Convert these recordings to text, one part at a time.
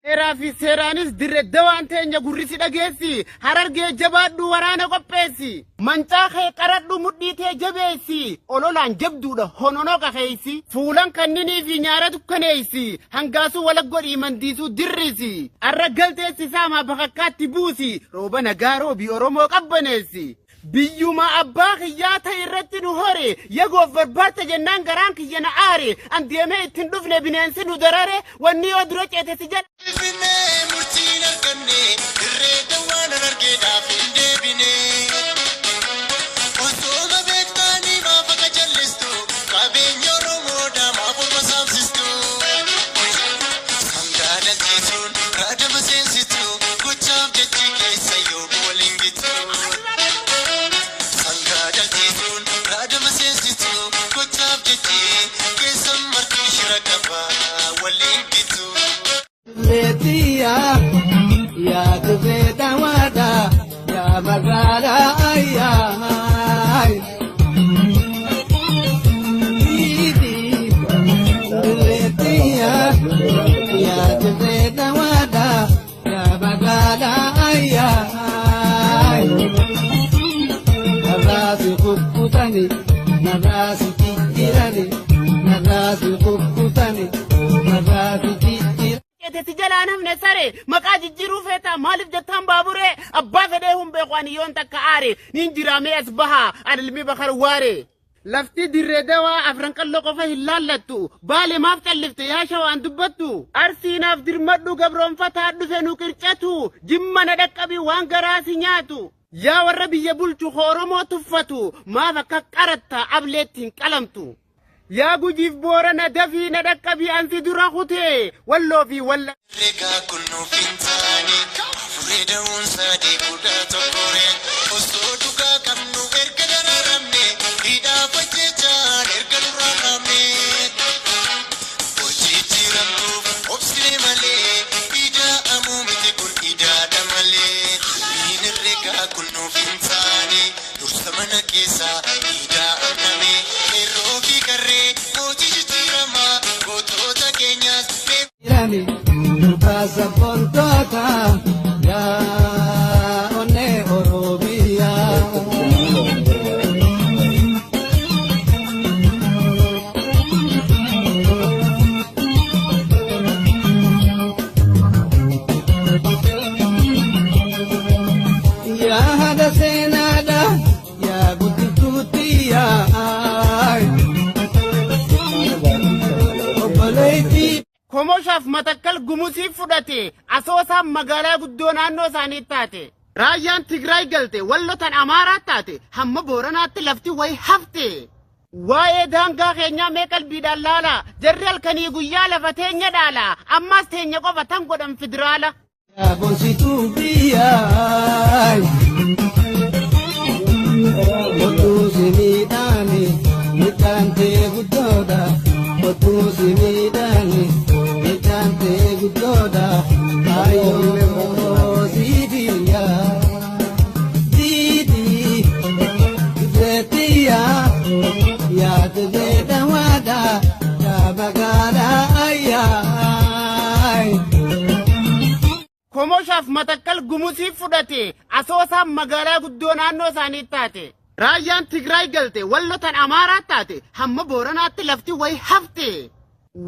Seeraa fi seeraanis Dirre Dawaan teenya gurrisi dhageessi. Harargee jabaadhu, waraana qopheessi. Mancaa kee qaradhu, mudhii tee jabeessi. Ololaan jabduudha hononoo kakeessi. Fuulan kanninii fi nyaara dukkaneessi. Hangaasuu wala godhii, mandiisuu dirrisi. Arra galteessi saamaa bakakkaatti buusi. Rooba nagaa roobii, Oromoo qabbaneessi. Biyyuma abbaa kiyyaa ta'e irratti nu hore, yagoof barbaarta jennaan garaan kiyya na aare. An deemee ittiin dhufne, bineensi nu darare, wanni yoo dura ceete si jala. Finfinnee murtiin arganne, Dirree Dawaan argeedhaaf hin deebine. Osooma beektanii maaf akka jallistu? Qabeenya Oromoodhaa maaf orma saamsistu? Sangaa dhalchiisuun raadama seensistu, gochaaf jechi keessa yoo waliin gitu. Sangaa dhalchiisuun raadama seensistu, gochaaf jechi keessa martuu shira qaba waliin gitu. Leetiyaa yaa Dirree Dawaadha yaa magaalaa ayyaa. Leetiyaa yaa Dirree Dawaadha yaa magaalaa ayyaa. Narraasi kukkutani, narraasi jijjiirani, narraasi kukkutani, narraasi jijjiirani. Ceete si jalaa namne sare maqaa jijjiiruu feeta, maaliif jettaan baaburee abbaa fedhee hun beeku, ani yoon takka aare nin jiraamee as baha ani ilmi Bakar Waare. Lafti Dirree Dawaa Afran Qalloo qofa hin laallattu. Baale maaf callifte yaa Shawaan dubbattu? Arsiinaaf dirmadhu, gabroonfataa dhufe nu qircatu. Jimma na dhaqqabi, waan garaa si nyaatu. Yaa warra biyya bulchu Oromoo tuffatu, maaf akka qaratta ableetti hin qalamtu? Yaa Gujiif Boorana dafii na dhaqqabii, ansi dura kutee Walloo fi Walla. Regaa kun nuuf hin taane, afuree da'uun sadii 11 osoo dhugaa qabnu erga dararamne, hidhaa fajjechaan erga nurraa kaafne, hojii jijjiiramtuuf obsine malee ida'amuu miti, kun idaadha malee. Miin herregaa kun nuuf hin taane, dursa mana keessaa ida'amname, qeerroo fi qarree mootii jijjiiramaa gootota keenyaas beeku. Jirani baasa bontoota yaa onnee Oromiyaa. Yaa haadha seenaadha, yaa guddiftuutti yaa obboleettii. Komoshaaf Matakkal Gumusii fudhate, Asoosaan magaalaa guddoo naannoo isaanii taate. Raayyaan Tigraay galte, Wallotan Amaaraa taate, hamma Booranaatti lafti wayi hafte. Waa'ee daangaa keenyaa mee qalbiidhaan laala, jarri halkanii guyyaa lafa teenya dhaala, ammaas teenya qofa tan godhan federaala. Yaa bonsituu biyyaa. Otuu si miidhaani, midhaan tee guddoodha. Otuu si miidhaani, midhaan tee guddoodha. Ayyoo siidiyyaa. Diidii dirreetiyyaa. Yaa Dirree Dawaadha, yaa magaalaa ayyaa. Komoshaaf Matakkal Gumusii fudhate, Asoosaan magaalaa guddoo naannoo isaanii taate. Raayyaan Tigraay galte, Wallotan Amaaraa taate, hamma Booranaatti lafti wayi hafte.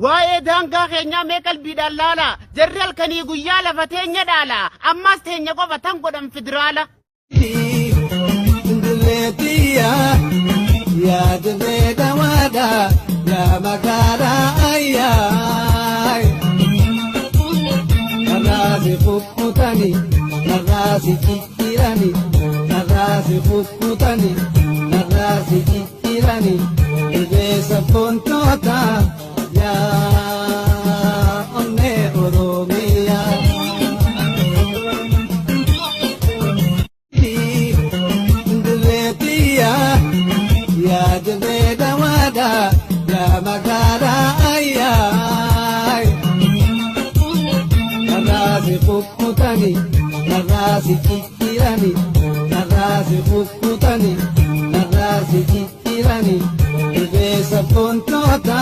Waa'ee daangaa keenyaa mee qalbiidhaan laala, jarri halkanii guyyaa lafa teenya dhaala, ammaas teenya qofa tan godhan federaala. Dirreetiyyaa yaa Dirree Dawaadha yaa magaalaa ayyaa. Narraasi kukkutani, narraasi jijjiirani, narraasi kukkutani, narraasi jijjiirani, irreessa foontoota yaa onnee Oromiyaa. Dirreetiyyaa yaa Dirree Dawaadha yaa magaalaa ayyaa. Narraasi kukkutani, narraasi jijjiirani, narraasi kukkutani, narraasi jijjiirani, irreessa foontoota.